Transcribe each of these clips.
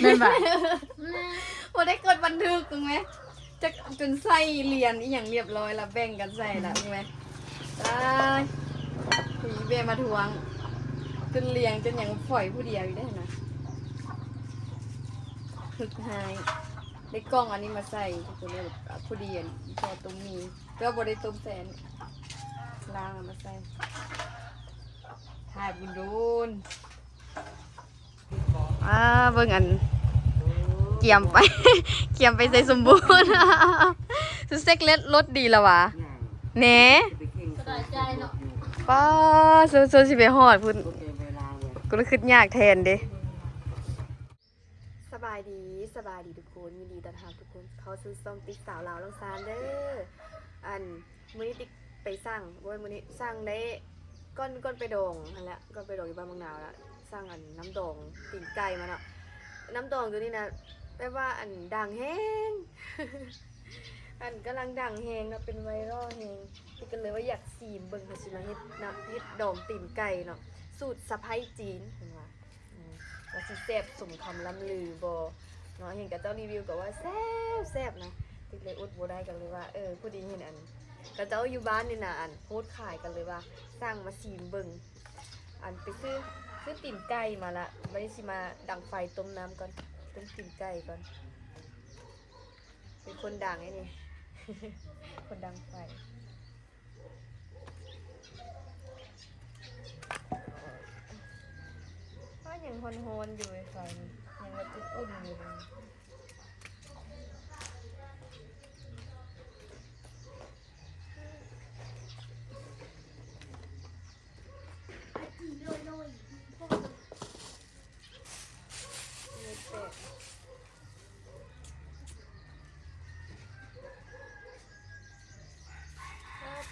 ແມ່ນບໍ່? ບໍ່ໄດ້ກົດບັນທຶກ ເບິ່ງແມະ ຈັກຈົນໃສ່ຫຼຽນອີ່ຫຍັງລຽບຮ້ອຍລະ ແບ່ງກັນໃສ່ລະ ເບິ່ງແມະ. ຕາຍ ອີແມ່ມາທວງ ຈົນລຽງຈົນຫຍັງຝອຍຜູ້ດຽວຢູ່ເດ້ຫັ້ນນະ ຮຶກຮ້າຍ. ໄດ້ກ່ອງອັນນີ້ມາໃສ່ ທຸກຄົນເອີຍ ພໍດີອັນພໍຕົ້ມໝີ່ ແຕ່ວ່າບໍ່ໄດ້ຕົ້ມໃສ່ອັນ ລ້າງເອົາມາໃສ່ ຖ້າດົນໆ. ອ່າ ເບິ່ງອັນ ກຽມໄປ ກຽມໄປໃສ່ສົມບູນ ສຸເຊັກເລັດລົດດີລະຫວາ ແໜ ສະບາຍໃຈເນາະ. ປ້າ ໂຊໆ ຊິໄປຮອດພຸ້ນ ກູລະຄຶດຍາກແທນເດ້. ສະບາຍດີ ສະບາຍດີທຸກຄົນ ຍິນດີຕ້ອນຮັບທຸກຄົນເຂົ້າສູ່ຊ່ອງຕິກສາວລາວລັງຊານເດີ. ອັນ ມື້ນີ້ຕິກໄປສັ່ງ ບໍ່ແມ່ນມື້ນີ້ ສັ່ງໄດ້ ກ່ອນ ກ່ອນໄປດອງຫັ້ນແຫຼະ ກ່ອນໄປດອງຢູ່ບ້ານບັກນາວລະ ສັ່ງອັນນ້ຳດອງຕີນໄກ່ມາເນາະ. ນ້ຳດອງໂຕນີ້ນະ ແບບວ່າອັນດັງແຮງ ອັນກຳລັງດັງແຮງເນາະ ເປັນໄວຣັລແຮງ ຕິກກໍເລີຍວ່າຢາກຊີມເບິ່ງ ເຮົາຊິມາເຮັດນະ ເຮັດດອງຕີນໄກ່ເນາະ ສູດສະໃພ້ຈີນ ເພິ່ນວ່າ ອືມ ວ່າຊິແຊບສົມຄຳລ່ຳລືບໍ່ເນາະ. ເຫັນເຂົາເຈົ້າຣີວິວກໍວ່າແຊບໆ ນະ ຕິກເລີຍອົດບໍ່ໄດ້ ກໍເລີຍວ່າ ເອີ ພໍດີເຫັນອັນ ເຂົາເຈົ້າຢູ່ບ້ານນີ້ນະ ອັນໂພສຂາຍ ກໍເລີຍວ່າສັ່ງມາຊີມເບິ່ງ. ອັນໄປຊື້ ຊື້ຕີນໄກ່ມາລະ ບາດນີ້ຊິມາດັງໄຟຕົ້ມນ້ຳກ່ອນ ຕົ້ມຕີນໄກ່ກ່ອນ. ເປັນຄົນດັງໄອ້ນີ້ ຄົນດັງໄຟ. ອ້າ ຍັງຮ້ອນໆ ຢູ່ ໄຟນີ້ ຍັງວ່າອຸ່ນໆ ຢູ່ເລີຍ.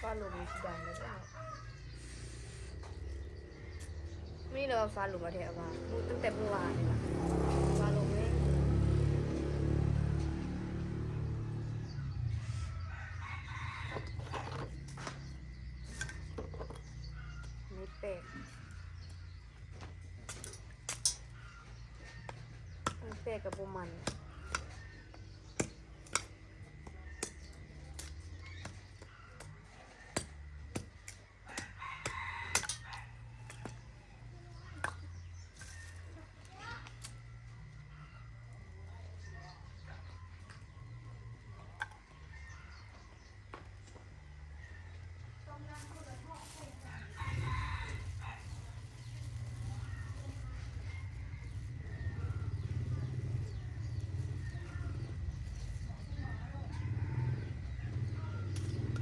ຟ້າລົມຊິດັງແລ້ວ ມື້ນີ້ລະວ່າຟ້າລົມແທ້ວ່າ ຕັ້ງແຕ່ມື້ວານນີ້ລະ ຟ້າລົມແຮງ. ເມັດແປກ ເມັດແປກກໍບໍ່ມັນ.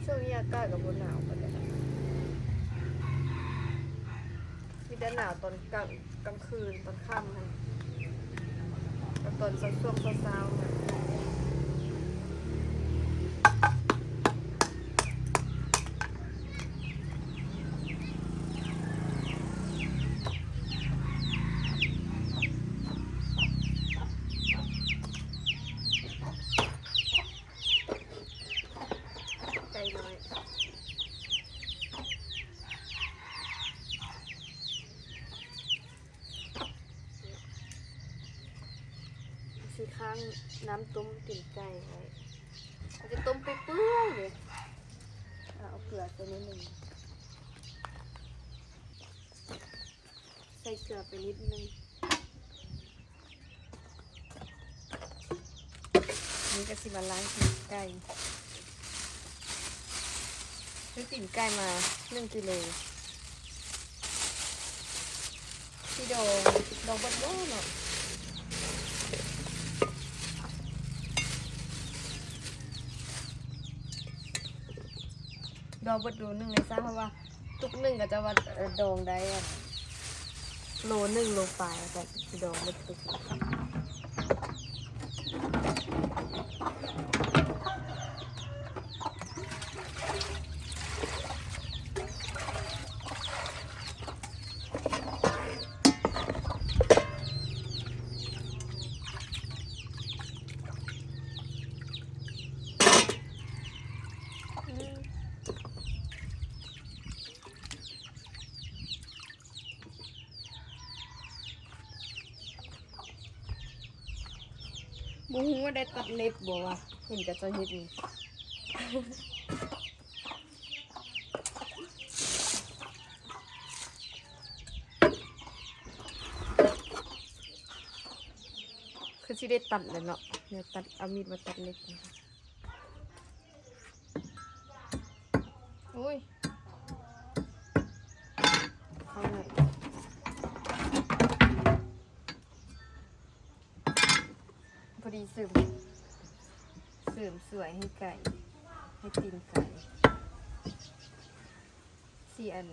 ຊ່ວງນີ້ອາກາດກໍບໍ່ໜາວປານໃດ ມີແຕ່ໜາວຕອນກາງ ກາງຄືນ ຕອນຄ່ຳຫັ້ນ ກັບຕອນເຊົ້າ ຊ່ວງເຊົ້າໆ ຫັ້ນ. ໄກ່ນ້ອຍ ຊິຄ້າງນ້ຳຕົ້ມຕີນໄກ່ໄວ້ ມັນຈະຕົ້ມໄປເປື່ອຍເລີຍ. ເອົາເກືອໃສ່ໜ້ອຍໜຶ່ງ ໃສ່ເກືອໄປນິດໜຶ່ງ. ນີ້ກໍຊິມາລ້າງຕີນໄກ່ ຊື້ຕີນໄກ່ມາໜຶ່ງກິໂລ ຊິດອງ ດອງເບິດບໍ່ເນາະ ດອງເບິດໂລໜຶ່ງເລີຍຊະ ເພາະວ່າ ຕຸກໜຶ່ງກໍຈະວ່າ ເອີ ດອງໄດ້ ອັນ ໂລໜຶ່ງໂລປາຍ ແລ້ວກໍຊິດອງໝົດຕຸກ. ອືມ. ບໍ່ຮູ້ວ່າໄດ້ຕັດເລັບບໍ່ວະ ເຫັນເຂົາເຈົ້າເຮັດນີ້ ຄືຊິໄດ້ຕັດແລ້ວເນາະ ແນວຕັດ ເອົາມີດມາຕັດເລັບ. ໂອ້ຍ ເອົາເລີຍ ພໍດີເສີມ ເສີມສວຍໃຫ້ໄກ່ ໃຫ້ຕີນໄກ່ ຊິອັນ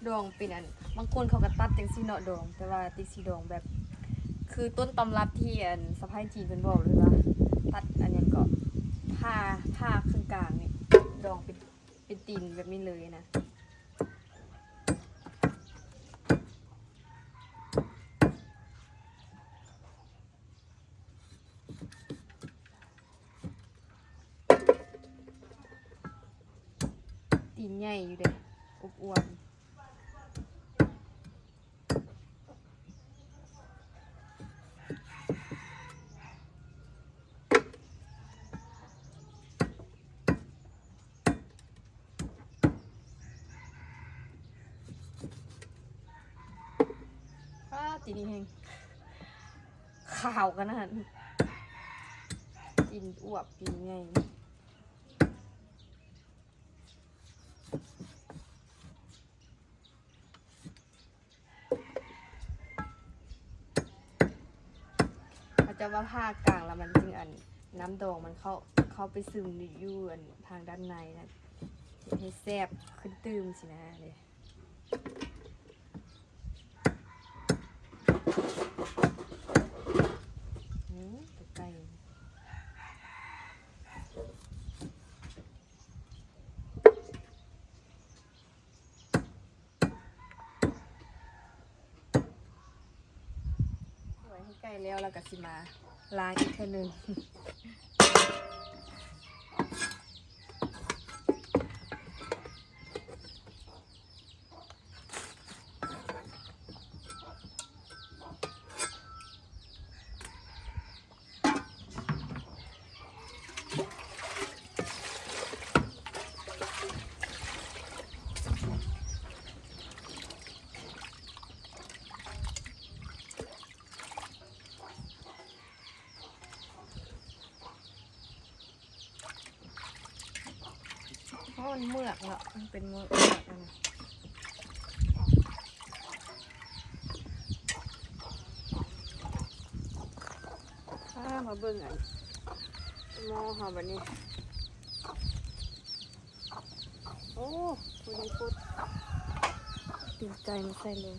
ດອງເປັນອັນ ບາງຄົນເຂົາກໍຕັດຈັ່ງຊີ້ເນາະ ດອງ ແຕ່ວ່າຕິຊິດອງແບບ ຄືຕົ້ນຕຳລັບທີ່ອັນ ສະໃພ້ຈີນເພິ່ນບອກເລີຍວ່າ ຕັດອັນຫຍັງເກາະ ຜ່າ ຜ່າເຄິ່ງກາງນີ້ ດອງເປັນ ເປັນຕີນແບບນີ້ເລີຍນະ. ຕີນໃຫຍ່ຢູ່ເດ້ ອວບໆ. ປ້າ ຕີນນີ້ແຮງຂາວຂະໜາດ ຕີນອວບ ຕີນໃຫຍ່. ເຂົາເຈົ້າວ່າຜ່າກາງແລ້ວມັນຈຶ່ງອັນ ນ້ຳດອງມັນເຂົ້າ ເຂົ້າໄປຊຶມຢູ່ອັນທາງດ້ານໃນນະ ເຮັດໃຫ້ແຊບຂຶ້ນຕື່ມຊີ້ນະເດ້. ອື ຕົວໄກ່ ໄວ້ໃຫ້ໃກ້ແລ້ວ ແລ້ວກໍຊິມາລ້າງອີກເທື່ອໜຶ່ງ. ໂອ້ ມັນເມືອກເນາະ ມັນເປັນເມືອກ ເມືອກອັນນີ້. ພາມາເບິ່ງອັນໝໍ້ເຮົາບັດນີ້. ໂອ້ ພໍດີໂພດ ຕີນໄກ່ມາໃສ່ເລີຍ.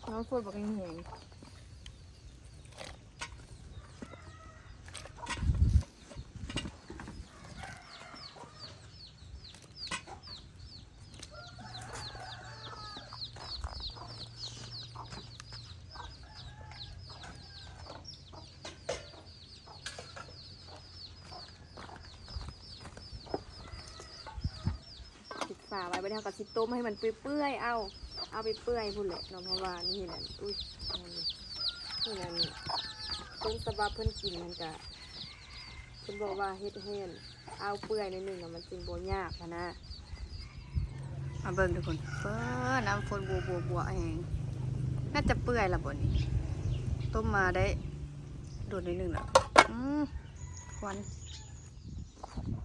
ນ້ຳຝົນບັກແຮງໆ. ປິດຝາໄວ້ ບັດນີ້ເຮົາກໍຊິຕົ້ມໃຫ້ມັນເປື່ອຍໆ ເອົາ ເອົາໄປເປື່ອຍພຸ້ນແຫຼະເນາະ ເພາະວ່ານີ້ເຫັນອັນ ອຸ້ຍ ເຫັນອັນ ຕົ້ນສະບັບເພິ່ນກິນ ມັນກະ ເພິ່ນບອກວ່າເຮັດໃຫ້ອັນ ອ້າວເປື່ອຍໜ້ອຍໜຶ່ງ ແລ້ວມັນຈຶ່ງບໍ່ຫຍາບຫັ້ນນະ. ມາເບິ່ງທຸກຄົນ ເອີ ນ້ຳຝົນບົວໆ ແຮງ ໜ້າຈະເປື່ອຍລະບໍ່ນີ້ ຕົ້ມມາໄດ້ດົນໜ້ອຍໜຶ່ງລະ. ອື ຄວັນ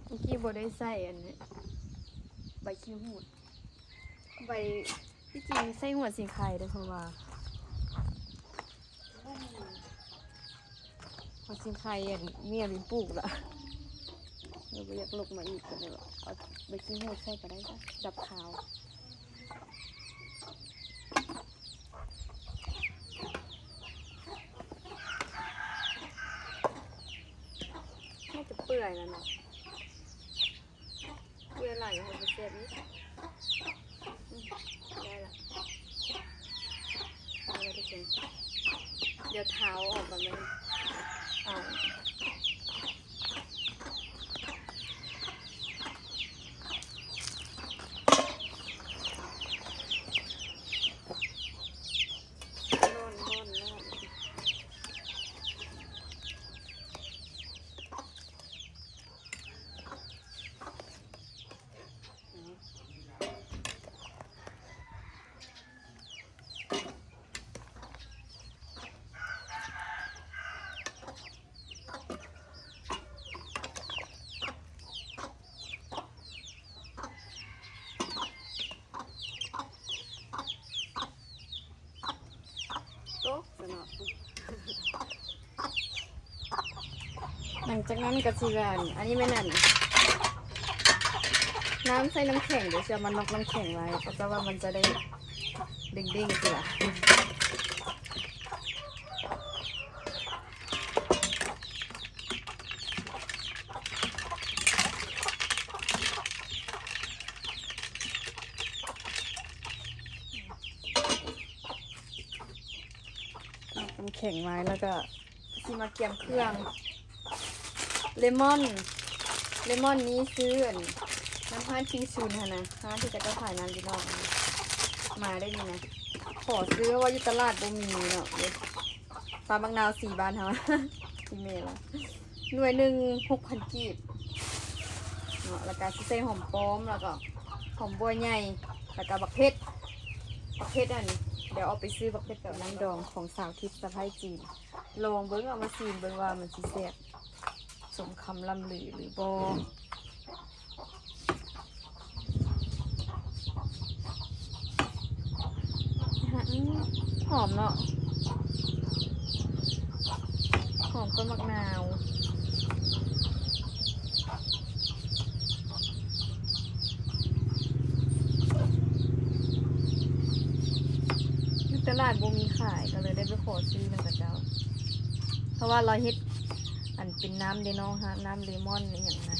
ເມື່ອກີ້ບໍ່ໄດ້ໃສ່ອັນນີ້ ໃບຂີ້ຫູດ ໃບ ທີ່ຈິງໃສ່ຫົວສີໄຄເດ້ ເພາະວ່າຫົວສີໄຄອັນເມຍໄປປູກລະ ເລີຍບໍ່ຢາກລົກມາອີກ ກໍເລີຍວ່າເອົາໃບຂີ້ຫູດໃສ່ກໍໄດ້ ດັບຄາວ. ໜ້າຈະເປື່ອຍແລ້ວເນາະ ເປື່ອຍຫຼາຍກໍບໍ່ແຊບອີກ. ອືມ ໄດ້ລະ ໄດ້ລະທຸກຄົນ ດຽວທ້າວອອກກ່ອນເດີ ເອົາ. ເ ຈາກນັ້ນກໍຊິວ່າ ອັນນີ້ແມ່ນ ອັນ ນ້ຳໃສ່ນ້ຳແຂງ ດຽວຊິເອົາມານັອກນ້ຳແຂງໄວ້ ເພາະວ່າມັນຈະໄດ້ເດ້ງໆ ຄືວ່າ ນ້ຳແຂງໄວ້ ແລ້ວກໍຊິມາກຽມເຄື່ອງ ເລມອນ ເລມອນນີ້ຊື້ ອັນ ນຳຮ້ານຄິງຊຸນຫັ້ນນະ ຮ້ານທີ່ເຂົາເຈົ້າຂາຍນ້ຳຢູ່ນອກ ມາໄດ້ນີ້ນະ ຂໍຊື້ ເພາະວ່າຢູ່ຕະຫຼາດບໍ່ມີເນາະ. ປາໝາກນາວສີບ້ານເຮົາ ອີເມລ ໜ່ວຍໜຶ່ງຫົກພັນກີບເນາະ ແລ້ວກະຊິໃສ່ຫອມປ້ອມ ແລ້ວກໍຫອມບົ່ວໃຫຍ່ ແລ້ວກະບັກເຜັດ ບັກເຜັດຫັ້ນ ດຽວອອກໄປຊື້ບັກເຜັດກັບນ້ຳດອງຂອງສາວທິບສະໃພ້ຈີນ ລອງເບິ່ງ ເອົາມາຊີມເບິ່ງວ່າມັນຊິແຊບສົມຄຳລ່ຳລືຫຼືບໍ່. ອືມ ຫອມເນາະ ຫອມຕົ້ນໝາກນາວ ຢູ່ຕະຫຼາດບໍ່ມີຂາຍ ກໍເລີຍໄດ້ໄປຂໍຊື້ນຳເຂົາເຈົ້າ ເພາະວ່າລາວເຮັດ ອັນເປັນນ້ຳເດເນາະ ນ້ຳເລມອນອີ່ຫຍັງນະ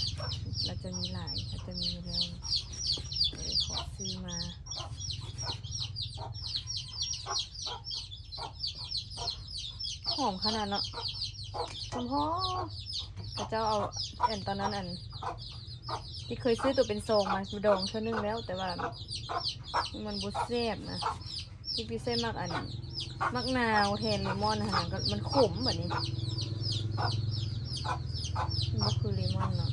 ລາວຈະມີຫຼາຍ ລາວຈະມີຢູ່ແລ້ວ ເລີຍຂໍຊື້ມາ ຫອມຂະໜາດເນາະ ຫອມໆ ເຂົາເຈົ້າເອົາ ອັນຕອນນັ້ນ ອັນທີ່ເຄີຍຊື້ໂຕເປັນຊອງມາດອງເທື່ອໜຶ່ງແລ້ວ ແຕ່ວ່າມັນບໍ່ແຊບນະ. ທີ່ພີ່ໃສ່ໝາກອັນ ໝາກນາວແທນເລມອນຫັ້ນນະ ກໍມັນຂົມບາດນີ້ ມັນບໍ່ຄືເລມອນເນາະ.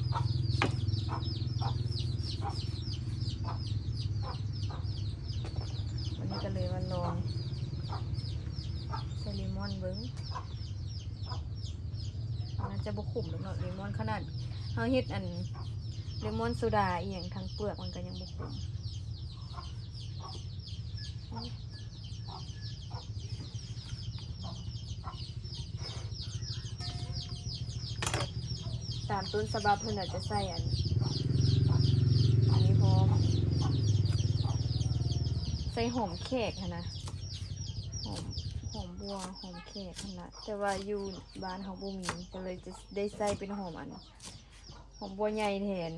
ວັນນີ້ກໍເລີຍວ່າລອງໃສ່ເລມອນເບິ່ງ ມັນຈະບໍ່ຂົມດອກເນາະ ເລມອນ ຂະໜາດເຮົາເຮັດອັນເລມອນໂຊດາອີ່ຫຍັງ ທັງເປືອກມັນກໍຍັງບໍ່ຂົມ. ຕາມຕົ້ນສະບັບເພິ່ນອາດຈະໃສ່ອັນ ອັນນີ້ພ້ອມ ໃສ່ຫອມແຂກຫັ້ນນະ ຫອມ ຫອມບົ່ວ ຫອມແຂກຫັ້ນນະ ແຕ່ວ່າຢູ່ບ້ານເຮົາບໍ່ມີ ກໍເລີຍຈະໄດ້ໃສ່ເປັນຫອມອັນ ຫອມບົ່ວໃຫຍ່ແທນ.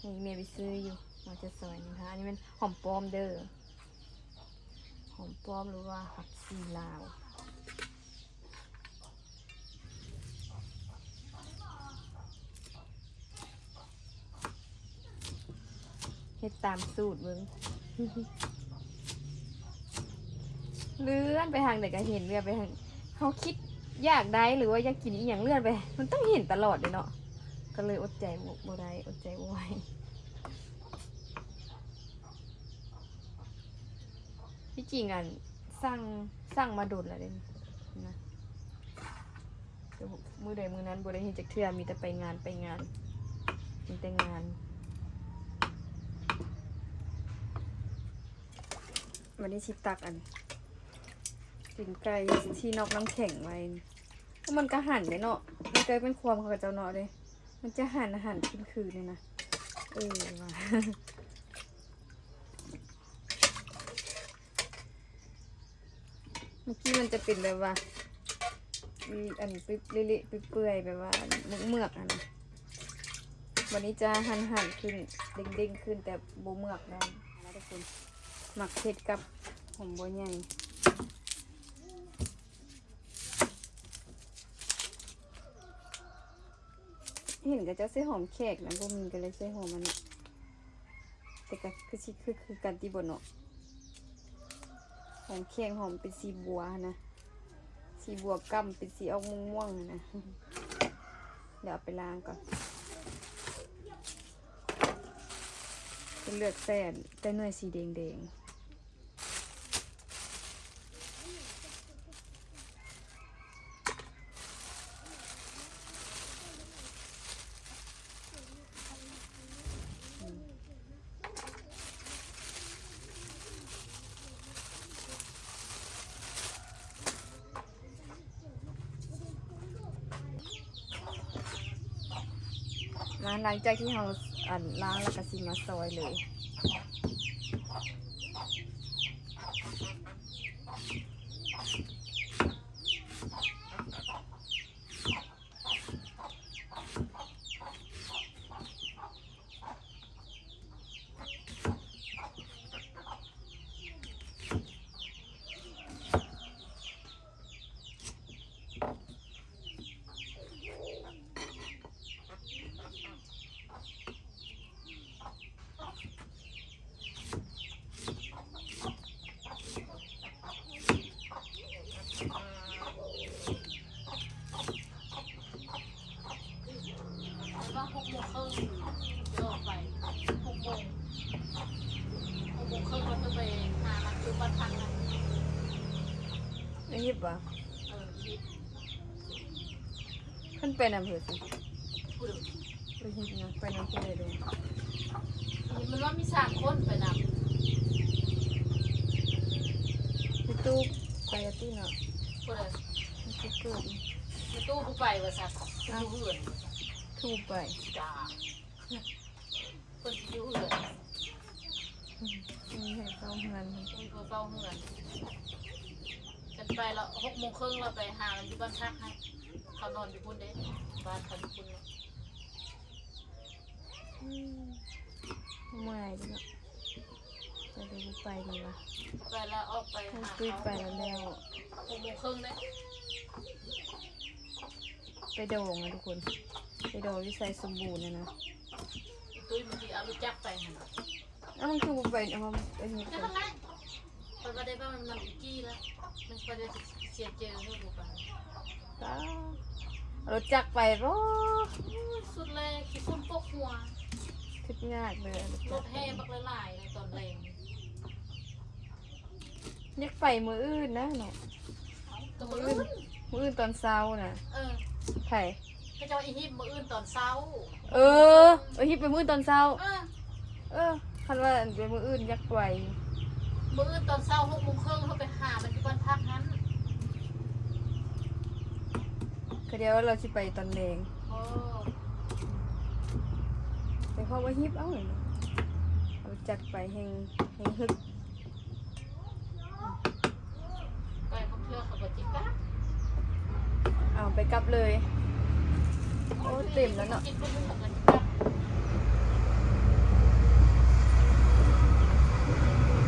ນີ້ແມ່ໄປຊື້ຢູ່ ມາຈະຊອຍນີ້ນະ. ອັນນີ້ແມ່ນຫອມປ້ອມເດີ ຫອມປ້ອມ ຫຼືວ່າຜັກຊີລາວ. ເຮັດຕາມສູດເບິ່ງ ເລື່ອນໄປທາງໃດກໍເຫັນ ເລື່ອນໄປທາງ ເຮົາຄິດຢາກໄດ້ ຫຼືວ່າຢາກກິນອີ່ຫຍັງ ເລື່ອນໄປ ມັນຕ້ອງເຫັນຕະຫຼອດເດ້ເນາະ ກໍເລີຍອົດໃຈບໍ່ ບໍ່ໄດ້ ອົດໃຈບໍ່ໄຫວ. ທີ່ຈິງອັນ ສັ່ງ ສັ່ງມາດົນແລ້ວເດ້ນະ ແຕ່ມື້ໃດມື້ນັ້ນບໍ່ໄດ້ເຮັດຈັກເທື່ອ ມີແຕ່ໄປງານ ໄປງານ ມີແຕ່ງານ. ວັນນີ້ຊິຕັກອັນ ຕີນໄກ່ທີ່ນອກນ້ຳແຂງໄວ້ ມັນກະຫັນເດ້ເນາະ ມັນກະເປັນຄວາມເຂົາເຈົ້າເນາະເດ້ ມັນຈະຫັນ ຫັນຄືນໆ ນີ້ນະ ເອີ ວ່າ ເມື່ອກີ້ມັນຈະເປັນແບບວ່າ ອືມ ອັນເລະໆ ເປື່ອຍໆ ແບບວ່າເມືອກໆ ຫັ້ນນະ ບັດນີ້ຈະຫັນໆ ຂຶ້ນ ເດ້ງໆ ຂຶ້ນ ແຕ່ບໍ່ເມືອກແລ້ວນະທຸກຄົນ. ໝາກເຜັດກັບຫອມບົ່ວໃຫຍ່ ເຫັນເຂົາເຈົ້າໃສ່ຫອມແຂກນະ ບໍ່ມີກໍເລີຍໃສ່ຫອມອັນນີ້ ແຕ່ກໍຄືຊິຄື ຄືກັນຕິບໍ່ເນາະ ຫອມແຂກ ຫອມເປັນສີບົວຫັ້ນນະ ສີບົວກ້ຳ ເປັນສີອອກມ່ວງໆ ຫັ້ນນະ. ດຽວເອົາໄປລ້າງກ່ອນ ເປັນເລືອກແຊນ ແຕ່ໜ່ວຍສີແດງໆ. ອ ຫຼັງຈາກທີ່ເຮົາ ອັນ ລ້າງແລ້ວກໍຊິມາຊອຍເລີຍ. ວ່າຫົກໂມງເຄິ່ງຈະອອກໄປ ຫົກໂມງ ຫົກໂມງເຄິ່ງເຮົາຈະໄປຫາມັນຢູ່ບ້ານພັກນະ. ໄອ້ຮິບຫວາ? ເອີ ອີຢິບ. ເພິ່ນໄປນຳເພິ່ນ ຜູ້ເດີ ໄປເຮັດຫຍັງ ໄປນຳຜູ້ໃດເດ? ມັນວ່າມີສາມຄົນໄປນຳ. ມີຕູ້ໄປອາຕິເນາະ. ຜູ້ໃດ? ມີຕູ້ເກີດ. ມີຕູ້ບໍ່ໄປວ່າຊັ້ນ ຢູ່ເຮືອນວ່າຊັ້ນ. ຕູ້ໄປ. ຈ້າ. ເພິ່ນຢູ່ເຮືອນ. ອືມ ມີໃຫ້ເຝົ້າເຮືອນ. ມີຜູ້ເຝົ້າເຮືອນ. ຄັນໄປລະຫົກໂມງເຄິ່ງ ລະໄປຫາມັນຢູ່ບ້ານພັກໃຫ້. ເຂົານອນຢູ່ພຸ້ນເດ້ ບ້ານເຂົາຢູ່ພຸ້ນເນາະ. ອືມ ເມື່ອຍເດເນາະ. ຈະໄດ້ບໍ່ໄປດີວະ? ໄປລະອອກໄປຫາເຂົາ. ຕຸ້ຍໄປລະແລ້ວ. ຫົກໂມງເຄິ່ງເດ້. ໄປດອງນະທຸກຄົນ ໄປດອງຢູ່ໄຊສົມບູນນະນະ. ຕຸ້ຍມັນຊິເອົາລົດຈັກໄປຫັ້ນ. ເອົ້າ ມັນຄືບໍ່ໄປ ເອົາ ເອົາເຮັດ ເຮັດຈັ່ງໃດ? ຂ້ອຍບໍ່ໄດ້ເວົ້ານຳອີກກີ້ລະ ມັນຂ້ອຍໄດ້ເສຍເຈີເຮົາບໍ່ໄປ. ປ້າ ເອົາລົດຈັກໄປບໍ່? ໂອ້ຍ ສຸດແລ້ວ ຂີ້ຝຸ່ນປົກຫົວ. ຄິດຍາກເລີຍ ລົດແຫ່ບັກຫຼາຍໆ ໃນຕອນແລງ. ຢາກໄປມື້ອື່ນນະເນາະ. ເອົ້າ ມື້ອື່ນ ມື້ອື່ນຕອນເຊົ້ານະ. ເອີ ໃຜ? ເຂົາເຈົ້າອີຢິບມື້ອື່ນຕອນເຊົ້າ. ເອີ ອີຢິບໄປມື້ອື່ນຕອນເຊົ້າ. ເອີ ເອີ ຄັນວ່າໄປມື້ອື່ນຢາກໄປ. ມື້ອື່ນຕອນເຊົ້າຫົກໂມງເຄິ່ງ ເຮົາໄປຫາມັນຢູ່ບ້ານພັກຫັ້ນ. ຄືດຽວລາວຊິໄປຕອນແລງ. ໂອ້ ໄປເພາະວ່າຮີບເອົາ ເອົາຈັກໄປແຮງ ແຮງຮຶກ. ໄປຄົນເທື່ອເຂົາກໍຊິກັບ. ເອົາໄປກັບເລີຍ. ໂອ້ ເຕັມແລ້ວເນາະ. ກິນບໍ່ໝົດກໍຊິກັບ.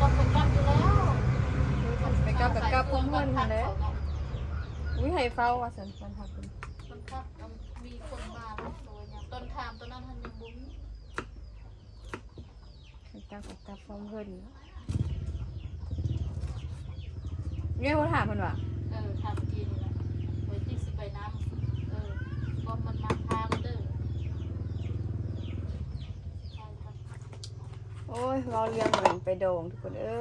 ຕ້ອງໄປກັບຢູ່ແລ້ວ. ໄປກັບກໍກັບພ້ອມເພິ່ນຫັ້ນແຫຼະ. ອຸ້ຍ ໃຫ້ເຝົ້າວ່າຊັ້ນ ບ້ານພັກເພິ່ນ. ມັນພັກ ມັນມີຄົນມາເນາະ ຫຼືວ່າຫຍັງ. ຕອນຖາມຕອນນັ້ນຫັ້ນຍັງບໍ່ມີ. ເຈົ້າກໍກັບພ້ອມເພິ່ນ. ເອີຍ ໂທຖາມເພິ່ນວ່າ? ເອີ ຖາມກີ້ນີ້ແຫຼະ ຂ້ອຍຕິດຊິໄປນຳ. ເອີ ບອກມັນມາພາເດີ. ໂອ້ຍ ເວົ້າເລື່ອງໄປດອງທຸກຄົນເອີຍ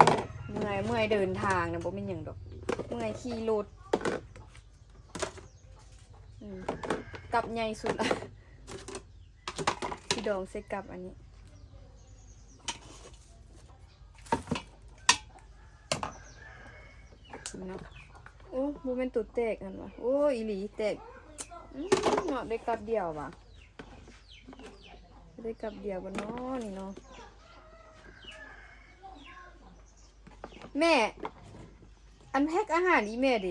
ເມື່ອຍ ເມື່ອຍເດີນທາງນະ ບໍ່ແມ່ນຫຍັງດອກ ເມື່ອຍຂີ່ລົດ. ອືມ ກັບໃຫຍ່ສຸດລະ ຊິດອງໃສ່ກັບອັນນີ້ເນາະ. ໂອ້ ບໍ່ແມ່ນໂຕແຕກຫັ້ນຫວາ? ໂອ້ ອີ່ຫຼີແຕກ. ອືມ ເນາະ ໄດ້ກັບດຽວຫວາ? ໄດ້ກັບດຽວບໍ່ເນາະນີ້ເນາະ. ແມ່ ອັນແພັກອາຫານອີ່ແມ່ເດ?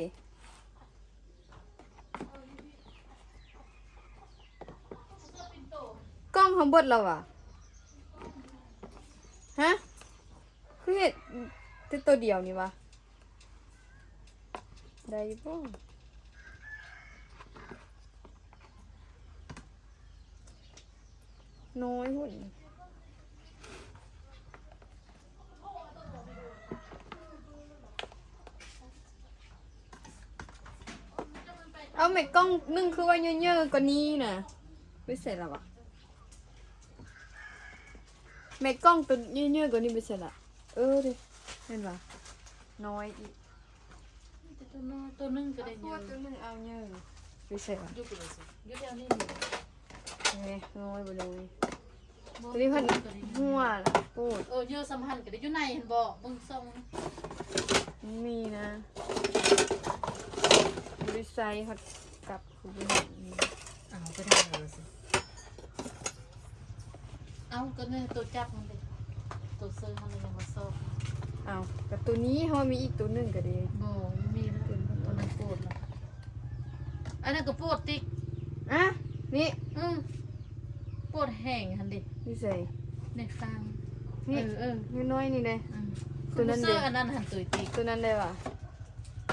ກ່ອງເຮົາເບິດແລ້ວຫວາ? ຮະ? ຄືເຮັດແຕ່ໂຕດຽວນີ້ຫວາ? ໄດ້ຢູ່ບໍ່? ນ້ອຍພຸ້ນ. ເອົາ ແມ່ ກ່ອງໜຶ່ງຄືວ່າເຍີ້ໆກວ່ານີ້ນະ ໄປໃສລະຫວາ? ແມ່ ກ່ອງໂຕເຍີ້ໆກວ່ານີ້ໄປໃສລະ? ເອີ ເດ ແມ່ນຫວາ? ນ້ອຍອີກ. ມີແຕ່ໂຕນ້ອຍ ໂຕໜຶ່ງກໍໄດ້ເຍີ້. ໂຕໜຶ່ງເອົາເຍີ້ ໄປໃສຫວາ? ຢູ່ພຸ້ນລະຊິ ຢູ່ແຖວນີ້ນີ້. ເອີ ນ້ອຍບໍ່ນ້ອຍ. ໂຕນີ້ພັດຫົວໂພດ. ເອີ ເຍີ້ສ່ຳຫັ້ນກໍໄດ້ ຢູ່ໃນຫັ້ນບໍ່? ເບິ່ງສ່ອງ ມີນະ ບໍ່ໄດ້ໃສ່ຮອດກັບ. ເອົາໄປທາງເດີຊິ. ເອົາ ກໍແມ່ນໂຕຈັບຫັ້ນເດ ໂຕເຊີຫັ້ນລະຍັງມາຊອກ. ເອົາ ກໍໂຕນີ້ເຮົາມີອີກໂຕໜຶ່ງກໍດີ. ບໍ່ ມັນມີແລ້ວ ໂຕນັ້ນໂປດລະ ອັນນັ້ນກໍໂປດຕິກ. ອະ ນີ້ ອື ໂປດແຮງຫັ້ນເດ. ຢູ່ໃສ? ໃນຟາງ. ນີ້ ເອີ ເອີ ນ້ອຍໆນີ້ເດ. ອື ໂຕນັ້ນເດ ອັນນັ້ນຫັ້ນໂຕຕິກ ໂຕນັ້ນໄດ້ຫວາ?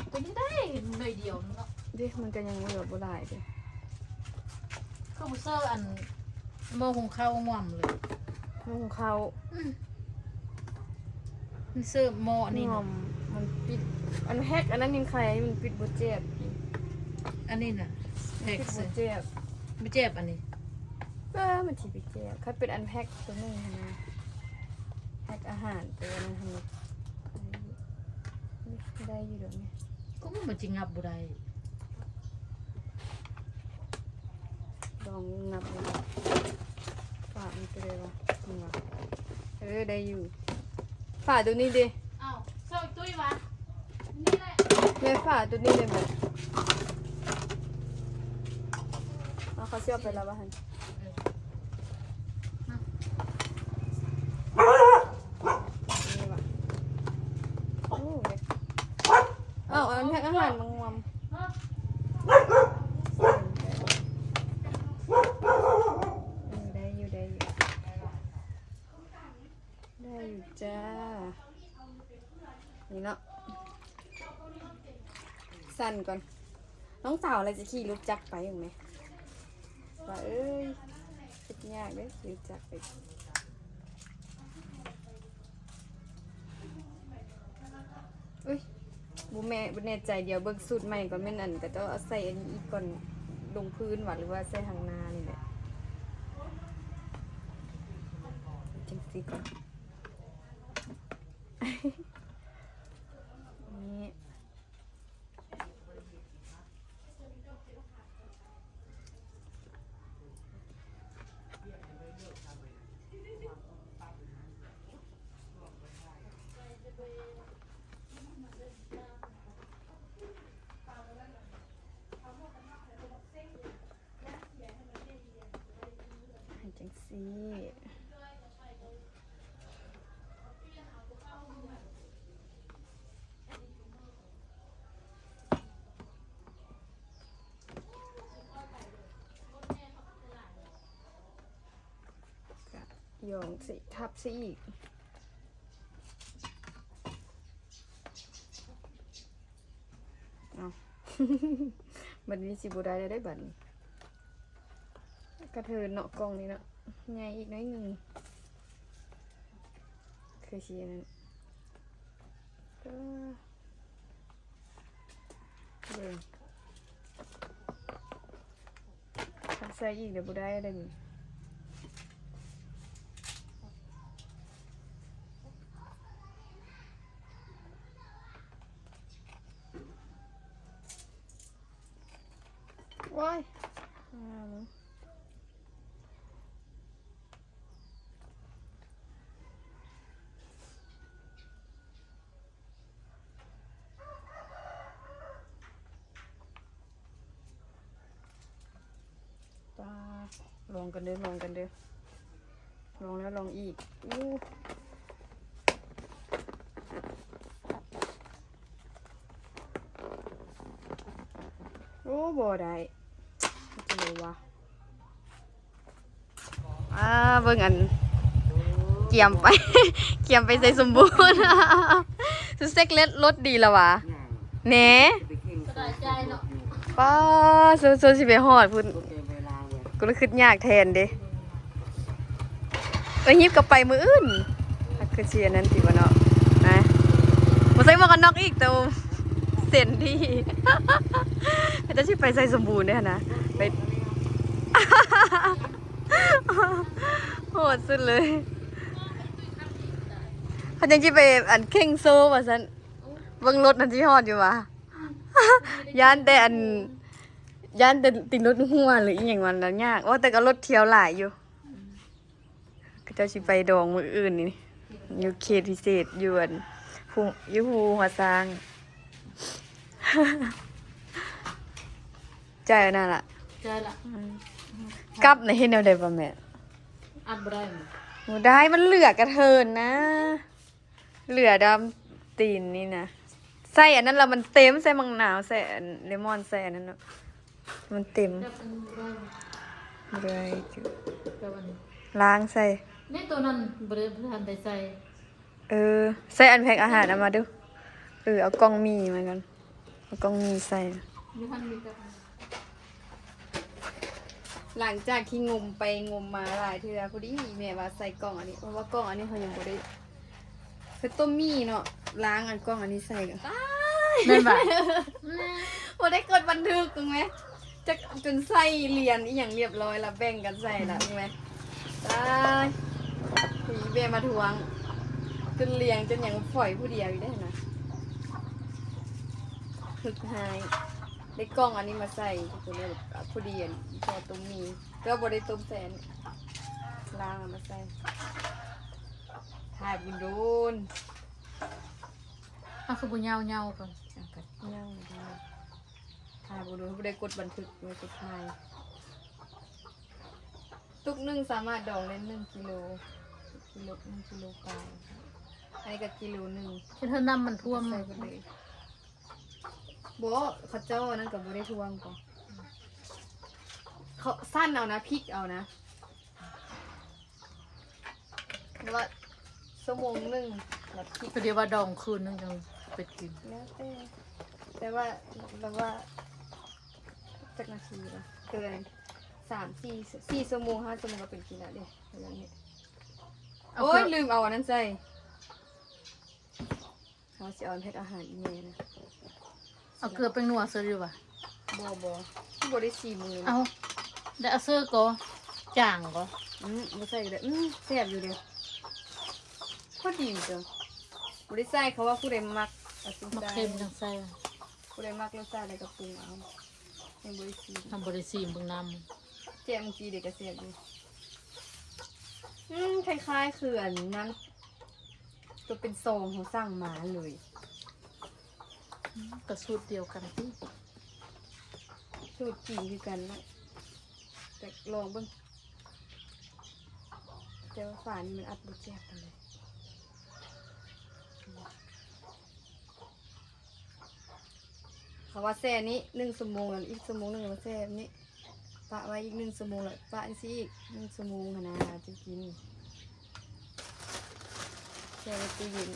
ໂຕນີ້ໄດ້ໜ້ອຍດຽວເນາະ. ເດ ມັນກໍຍັງເຫຼືອບໍ່ຫຼາຍເດ. ຄືບໍ່ເຊີອັນໝໍ້ຫຸງເຂົ້າງວມເລີຍ. ໝໍ້ຫຸງເຂົ້າ. ອື ມັນເຊີໝໍ້ນີ້ນະ ງວມ ມັນປິດ ອັນແຮັກອັນນັ້ນຍັງໄຄ ມັນປິດບໍ່ແຈບ. ອັນນີ້ນະ ແຮັກ ປິດບໍ່ແຈບ ບໍ່ແຈບອັນນີ້. ເອີ ມັນຊິໄປແຈບ ຄັນເປັນອັນແພັກໂຕໜຶ່ງຫັ້ນນະ ແພັກອາຫານໂຕນັ້ນຫັ້ນ ໄດ້ຢູ່ດອກນີ້. ກໍມັນຊິຫຍັບບໍ່ໄດ້. ລອງຫຍັບເບິ່ງ ຝາມັນເປັນໄດວະ? ເອີ ໄດ້ຢູ່. ຝາໂຕນີ້ເດ? ອ້າວ ຊ່ອຍຕຸ້ຍຫວາ? ນີ້ແຫຼະ ແມ່ນຝາໂຕນີ້ເດແມ່. ເອົາ ເຂົາຊິເອົາໄປແລ້ວຫວາຫັ້ນ? ເອີ ມາ ນີ້ຫວາ? ໂອ້ ເອົາ ອັນແພັກອາຫານມາງວມ. ເອີ ໄດ້ຢູ່ ໄດ້ຢູ່ ໄດ້ຢູ່ຈ້າ. ນີ້ເນາະ ສັ່ນກ່ອນ. ນ້ອງສາວລະຈະຂີ່ລົດຈັກໄປແມ່ ວ່າ ເອີຍ ຄິດຍາກເດ້ຂີ່ລົດຈັກໄປ. ອຸ້ຍ ບໍ່ແມ່ ບໍ່ແນ່ໃຈ ດຽວເບິ່ງສູດໃໝ່ກ່ອນ. ແມ່ນອັນ ເຂົາເຈົ້າເອົາໃສ່ອັນນີ້ອີກກ່ອນ ລົງພື້ນຫວາ ຫຼືວ່າໃສ່ທາງໜ້ານີ້ແຫຼະ. ຈັ່ງຊີ້ກ່ອນ ນີ້. ຈັ່ງຊີ້ ກະຢອງຊິທັບຊິອີກ. ເອົາ ບັດນີ້ຊິບໍ່ໄດ້ແລ້ວເດ້ບັດນີ້. ກະເທີນເນາະ ກ່ອງນີ້ເນາະ ໃຫຍ່ອີກໜ້ອຍໜຶ່ງ ຄືຊິອັນນັ້ນ. ເອີ ເບິ່ງ ຄັນໃສ່ອີກແລ້ວບໍ່ໄດ້ເດ້ນີ້. ໂອ້ຍ ປາ ລອງກັນເດີ ລອງກັນເດີ ລອງແລ້ວລອງອີກ. ໂອ້ ໂອ້ ບໍ່ໄດ້ ເຮັດຈັ່ງໃດວະ? ອ່າ ເບິ່ງອັນ ກຽມໄປ ກຽມໄປໄຊສົມບູນ. ສຸເຊັກເລັດລົດດີລະຫວາ? ແໜ ສະບາຍໃຈເນາະ. ປ້າ ໂຊ ໂຊຊິໄປຮອດພຸ້ນ ກູລະຄຶດຍາກແທນເດ້. ເອີ ຮີບກັບໄປມື້ອື່ນ ຄືຊິອັນນັ້ນຕິບໍ່ເນາະ ນະ ບໍ່ໃສ່ໝວກກັນນັອກອີກ ໂຕເຊັນດີ. ເຂົາເຈົ້າຊິໄປໄຊສົມບູນເດ້ຫັ້ນນະ ໄປ ໂຫດສຸດເລີຍ. ເຂົາຍັງຊິໄປອັນເຄັ່ງໂຊວ່າຊັ້ນ ເບິ່ງລົດຫັ້ນຊິຮອດຢູ່ຫວາ? ຢ້ານແຕ່ອັນ ຢ້ານແຕ່ຕີນລົດຮົ່ວ ຫຼືອີ່ຫຍັງວ່າແລ້ວຍາກ. ໂອ້ ແຕ່ກໍລົດທ່ຽວຫຼາຍຢູ່. ເຂົາເຈົ້າຊິໄປດອງມື້ອື່ນນີ້ ຢູ່ເຂດພິເສດ ຢູ່ອັນ ພູ ຢູ່ພູຫົວຊ້າງ. ຈ່າຍອັນນັ້ນລະ ຈ່າຍລະ. ອືມ ກັບນະເຮັດແນວໃດວະແມ່? ອັດບໍ່ໄດ້. ບໍ່ໄດ້ ມັນເຫຼືອກະເທີນນະ ເຫຼືອດຳຕີນນີ້ນະ. ໃສ່ອັນນັ້ນລະມັນເຕັມ ໃສ່ໝາກນາວ ໃສ່ອັນເລມອນ ໃສ່ອັນນັ້ນເນາະ ມັນເຕັມ. ບໍ່ໄດ້ ລ້າງໃສ່ ໃນໂຕນັ້ນບໍ່ໄດ້ ບໍ່ທັນໄດ້ໃສ່. ເອີ ໃສ່ອັນແພັກອາຫານເອົາມາດູ. ເອີ ເອົາກ່ອງໝີ່ມາກ່ອນ ເອົາກ່ອງໝີ່ໃສ່. ບໍ່ທັນມີກັບ ຫຼັງຈາກທີ່ງົມໄປງົມມາຫຼາຍເທື່ອ ພໍດີແມ່ວ່າໃສ່ກ່ອງອັນນີ້ ເພາະວ່າກ່ອງອັນນີ້ເຮົາຍັງບໍ່ໄດ້ ຄືຕົ້ມໝີ່ເນາະ ລ້າງອັນກ່ອງອັນນີ້ໃສ່ ຕາຍ ແມ່ນບໍ່? ບໍ່ໄດ້ກົດບັນທຶກ ຮູ້ໄໝ? ຈັກຈົນໃສ່ລຽນອີ່ຫຍັງລຽບຮ້ອຍລະ ແບ່ງກັນໃສ່ລະ ຮູ້ໄໝ? ຕາຍ ອີແມ່ມາທວງ ຈົນລຽງຈົນຫຍັງ ຝອຍຜູ້ດຽວຢູ່ເດ້ນະ ຮຶກຮ້າຍ. ໄດ້ກ່ອງອັນນີ້ມາໃສ່ ທຸກຄົນເອີຍ ພໍດີອັນພໍຕົ້ມໝີ່ ແຕ່ວ່າບໍ່ໄດ້ຕົ້ມແຊນ ລ້າງເອົາມາໃສ່ ຖ່າຍບຸນໂດນ. ເອົາ ຄືບໍ່ຍາວໆກ່ອນ ເອົາ ກໍຍາວ ຖ່າຍບຸນໂດນ ບໍ່ໄດ້ກົດບັນທຶກໄວ້ ກົດຖ່າຍ. ຕຸກໜຶ່ງສາມາດດອງໄດ້ໜຶ່ງກິໂລ ກິໂລ ໜຶ່ງກິໂລປາຍ ອັນນີ້ກໍກິໂລໜຶ່ງ ເຮັດໃຫ້ນ້ຳມັນຖ້ວມ ໃສ່ໄປເລີຍ. ບໍ່ ເຂົາເຈົ້າອັນນັ້ນກໍບໍ່ໄດ້ຖ້ວມກໍ ເຂົາຊັ້ນເອົານະ ພິກເອົານະ ແລ້ວກໍຊົ່ວໂມງໜຶ່ງ ແລ້ວພິກ ກໍດຽວວ່າດອງຄືນໜຶ່ງຈັ່ງໄປກິນ ແລ້ວແຕ່ ແຕ່ວ່າ ແບບວ່າ ຈັກນາທີລະ ເກີນສາມ ສີ່ ສີ່ຊົ່ວໂມງ ຫ້າຊົ່ວໂມງກໍເປັນກິນແລ້ວເດ້ ເຮັດແບບນີ້. ໂອ້ຍ ລືມເອົາອັນນັ້ນໃສ່ ເຮົາຊິເອົາເຮັດອາຫານອີ່ແມ່ນະ ເອົາເກືອແປ້ງນົວໃສ່ຢູ່ຫວາ? ບໍ່ ບໍ່ ຄືບໍ່ໄດ້ຊີມເລີຍ ເອົາ ໄດ້ເອົາເສີກໍ ຈາງກໍ ອືມ ບໍ່ໃສ່ກໍໄດ້ ອືມ ແຊບຢູ່ເດ້ ພໍດີເດີ ບໍ່ໄດ້ໃສ່ ເຂົາວ່າຜູ້ໃດມັກ ເອົາຊິໃສ່ ມັກເຄັມຈັ່ງໃສ່ ຜູ້ໃດມັກລົດຊາດໃດກໍປຸງເອົາ ຍັງບໍ່ໄດ້ຊີມ ຍັງບໍ່ໄດ້ຊີມເບິ່ງນ້ຳ ແຈ່ມກີ້ເດກະແຊບຢູ່ ອືມ ຄ້າຍໆຄືອັນນັ້ນ ໂຕເປັນຊອງເຮົາສັ່ງມາເລີຍ ອືມ ກໍສູດດຽວກັນຕິ ສູດຈີນຄືກັນແຫຼະ ແຕ່ລອງເບິ່ງ ແຕ່ວ່າຝານີ້ມັນອັດບໍ່ແຈບປານໃດ. ເຂົາວ່າແຊ່ນີ້ໜຶ່ງຊົ່ວໂມງ ແລ້ວອີກຊົ່ວໂມງໜຶ່ງມາແຊ່ແບບນີ້ ປະໄວ້ອີກໜຶ່ງຊົ່ວໂມງ ແລ້ວປະຈັ່ງຊີ້ອີກໜຶ່ງຊົ່ວໂມງຫັ້ນນະ ຈຶ່ງກິນ ແຊ່ໄວ້ຕູ້ເຢັນ.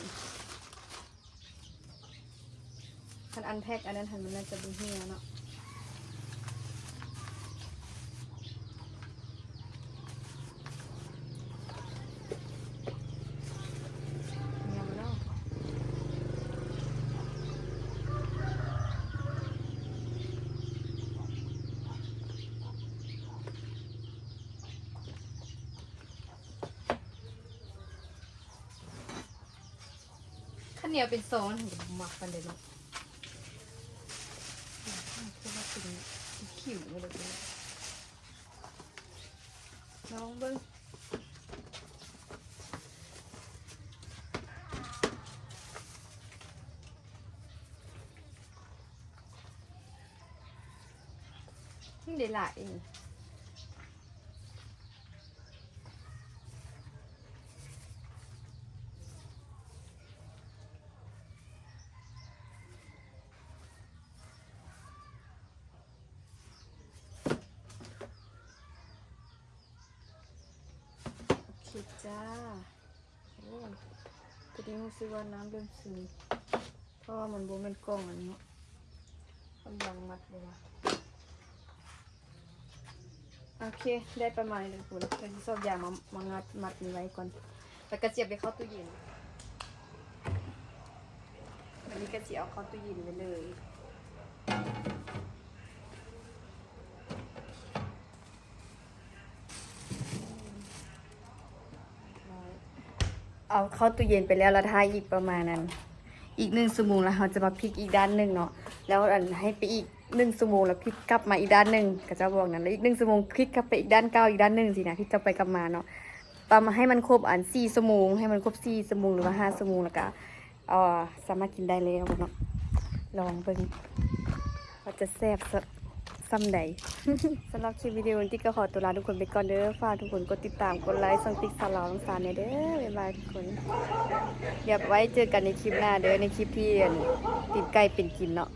ຄັນອັນແພັກອັນນັ້ນຫັ້ນ ມັນໜ້າຈະບໍ່ເຫ່ຍເນາະ. ຄັນໜຽວເປັນຊອງ ມັນກໍບໍ່ມັກປານໃດເນາະ ເພາະວ່າເປັນຄິວເລີຍ ລອງເບິ່ງ ມັນໄດ້ຫຼາຍອີ່ ໂອເຄຈ້າ ໂອ້ ຕອນນີ້ຮູ້ສຶກວ່ານ້ຳເລີ່ມຊຶມ ເພາະວ່າມັນບໍ່ແມ່ນກ່ອງອັນນີ້ເນາະ ມັນຍັງມັດບໍ່ວ່າ ໂອເຄ ໄດ້ປະມານນີ້ແຫຼະທຸກຄົນ ເຮົາຊິຊອກຢາງມາ ມາມັດ ມັດນີ້ໄວ້ກ່ອນ ແລ້ວກໍຊິເອົາໄປເຂົ້າຕູ້ເຢັນ ບັດນີ້ກໍຊິເອົາເຂົ້າຕູ້ເຢັນໄວ້ເລີຍ. ເອົາເຂົ້າຕູ້ເຢັນໄປແລ້ວ ແລ້ວຖ້າອີກປະມານນັ້ນ ອີກໜຶ່ງຊົ່ວໂມງ ແລ້ວເຮົາຈະມາພິກອີກດ້ານໜຶ່ງເນາະ ແລ້ວອັນໃຫ້ໄປອີກໜຶ່ງຊົ່ວໂມງ ແລ້ວພິກກັບມາອີກດ້ານໜຶ່ງ ເຂົາເຈົ້າບອກນັ້ນ ແລ້ວອີກໜຶ່ງຊົ່ວໂມງ ພິກກັບໄປອີກດ້ານເກົ່າ ອີກດ້ານໜຶ່ງຊີ້ນະ ພິກກັບໄປກັບມາເນາະ ປະມານໃຫ້ມັນຄົບອັນສີ່ຊົ່ວໂມງ ໃຫ້ມັນຄົບສີ່ຊົ່ວໂມງ ຫຼືວ່າຫ້າຊົ່ວໂມງ ແລ້ວກະ ເອີ ສາມາດກິນໄດ້ແລ້ວເນາະ ລອງເບິ່ງວ່າຈະແຊບສະ ສ່ຳໃດ. ສຳລັບຄລິບວິດີໂອນີ້ຕິກກໍຂໍຕົວລາທຸກຄົນໄປກ່ອນເດີ. ຝາກທຸກຄົນກົດຕິດຕາມ ກົດໄລຊ່ອງຕິກສາວລາວນ້ອງສາແດ່ເດີ. ບາຍບາຍທຸກຄົນ. ດຽວໄວ້ເຈີກັນໃນຄລິບໜ້າເດີ ໃນຄລິບທີ່ ອັນ ຕີນໄກ່ເປັນກິນເນາະ.